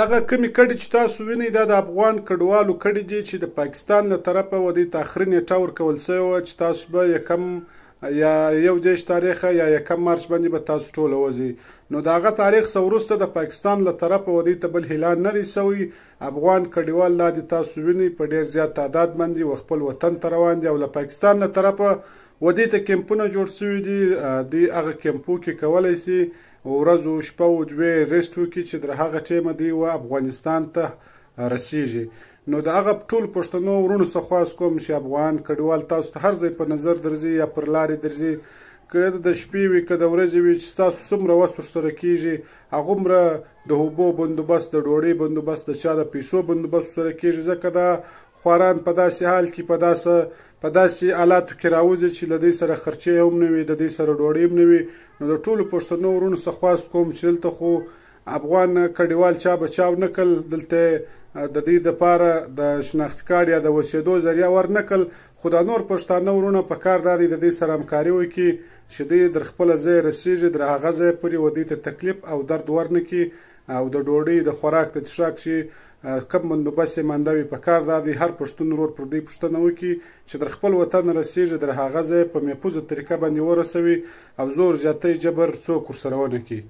دغه کومې کډې چې تاسو وینئ، دا د افغان کډوالو کډې دي چې د پاکستان له طرفه و دې ته اخري نیټه ورکول شوې وه چې تاسو به یکم یا 31 تاریخه یا یکم مارچ باندې به تاسو ټوله وځئ. نو د هغه تاریخ څخه وروسته د پاکستان له طرفه و دې ته بل اعلان نه دی شوی. افغان کډوال دا دي تاسو وینئ په ډېر زیات تعداد باندې و خپل وطن ته روان دي، او له پاکستان له طرفه و دې ته کیمپونه جوړ شوي دي. دوی هغه کیمپو کې کولی شي ورځ او شپه او دوې rest وکړي چې تر هغه ټیمه دوی و افغانستان ته رسیږي. نو د هغه ټول پښتنو وروڼو څخه خواست کوم چې افغان کډوال تاسو ته هر ځای په نظر درځي یا پر لارې درځي، که د شپې وي که د ورځې وي، چې ستاسو څومره وس ورسره کېږي هغومره د اوبو بندوبست، د ډوډۍ بندوبست، د چا د پیسو بندوبست ورسره کېږي. ځکه دا خواران په داسې حال کې په داسې حالاتو کې راوځي چې له دوی سره خرچې هم نه وي، د دوی سره ډوډۍ هم نه وي. نو د ټولو پښتنو وروڼو څخه خواست کوم چې دلته خو افغان کډوال چا بچاو نه کړ، دلته د دوی دپاره د شناختي کارت یا د اوسېدو ذریعه ور نه کړ، خو دا نور پښتانه وروڼه په کار دا دی د دوی سره همکاري وکړي چې دوی در خپله ځای رسېږي، در هغه ځای پورې و دوی ته تکلیف او درد ورنه کړي، او د ډوډۍ د خوراک د څښاک چې کوم بندوبست یې مانده وي، په کار دا دی هر پښتون ورور پر دوی پوښتنه وکړي چې در خپل وطن رسېږي، در هغه ځای په محفوظه طریقه باندې ورسوي او زور زیاتی جبر څوک ورسره ونه کړي.